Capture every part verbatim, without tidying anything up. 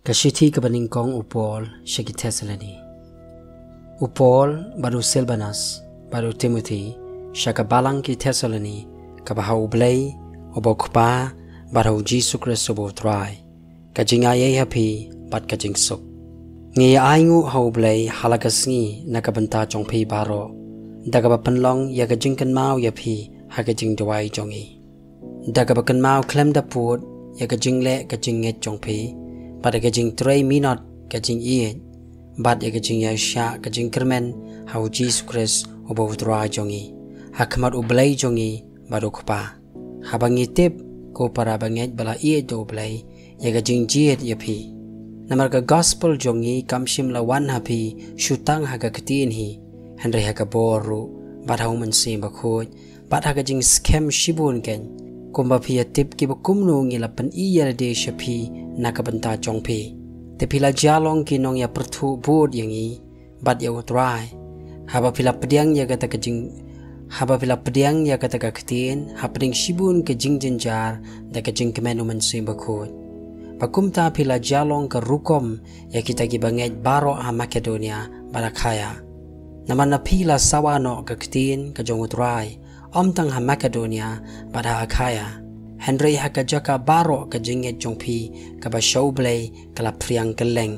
Ka shithi kaba nyngkong u Paul sha ki Thessaloni. U Paul bad u Silbanus bad u Timothi sha ka balang ki Thessaloni, kaba ha U Blei uba u Kpa bad ha U Jisu Khrist uba u Trai, ka jingaiei ha phi bad ka jingsuk. Ngi ainguh ha U Blei ha la ka sngi na ka bynta jong phi baroh, da kaba pynlong ïa ka jingkynmaw ïa phi ha ka jingduwai jong ngi, da kaba kynmaw khlem da pud ïa ka jingleh ka jingngeit jong phi, bad ïa ka jingtrei minot ka jingïeit, bad ïa ka jingïaishah ka jingkyrmen ha U Jisu Khrist uba u Trai jong ngi, ha khmat U Blei jong ngi bad u Kpa. Haba ngi tip, ko para bangeit ba la ïeit da U Blei, ïa ka jingjied ïa phi. Namar ka gospel jong ngi kam shym la wan ha phi shu tang ha ka ktien hi, hynrei ha ka bor ruh, bad ha U Mynsiem Bakhuid, bad ha ka jingskhem shibun kein, kumba phi ïa tip kiba kumno ngi la pyni ïa lade sha phi na ka bynta jong phi. Te phi la jia long ki nongïapyrthuh bud ïa ngi bad ïa U Trai, haba phi la pdiang ïa kata ka jing haba phi la pdiang ïa kata ka ktien hapdeng shibun ka jingjynjar da ka jingkmen U Mynsiem Bakhuid. Ba kumta phi la jia long ka rukom ïa kita ki bangeit baroh ha Makedonia bad Akhaia. Namar na phi la sawa noh ka ktien ka jong U Trai, ym tang ha Makedonia bad ha Akhaia, hynrei ha ka jaka baroh ka jingngeit jong phi kaba sha U Blei ka la phriang kylleng,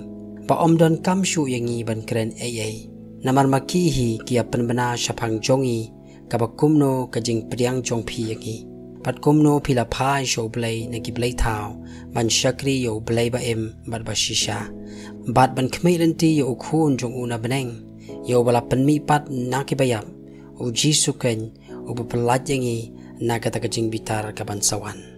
ba ym donkam shuh ïa ngi ban kren ei ei. Namar ma ki hi ki ïa pynbna shaphang jong ngi kaba kumno ka jingpdiang jong phi ïa ngi, bad kumno phi la phai sha U Blei na ki blei thaw, ban shakri ïa U Blei ba im bad ba shisha, bad ban khmih lynti ïa U Khun jong u na bneng, ïa uba la pynmihpat na ki baïap, U Jisu kein, uba pyllait ïa ngi na kata ka jingbitar kaban sa wan.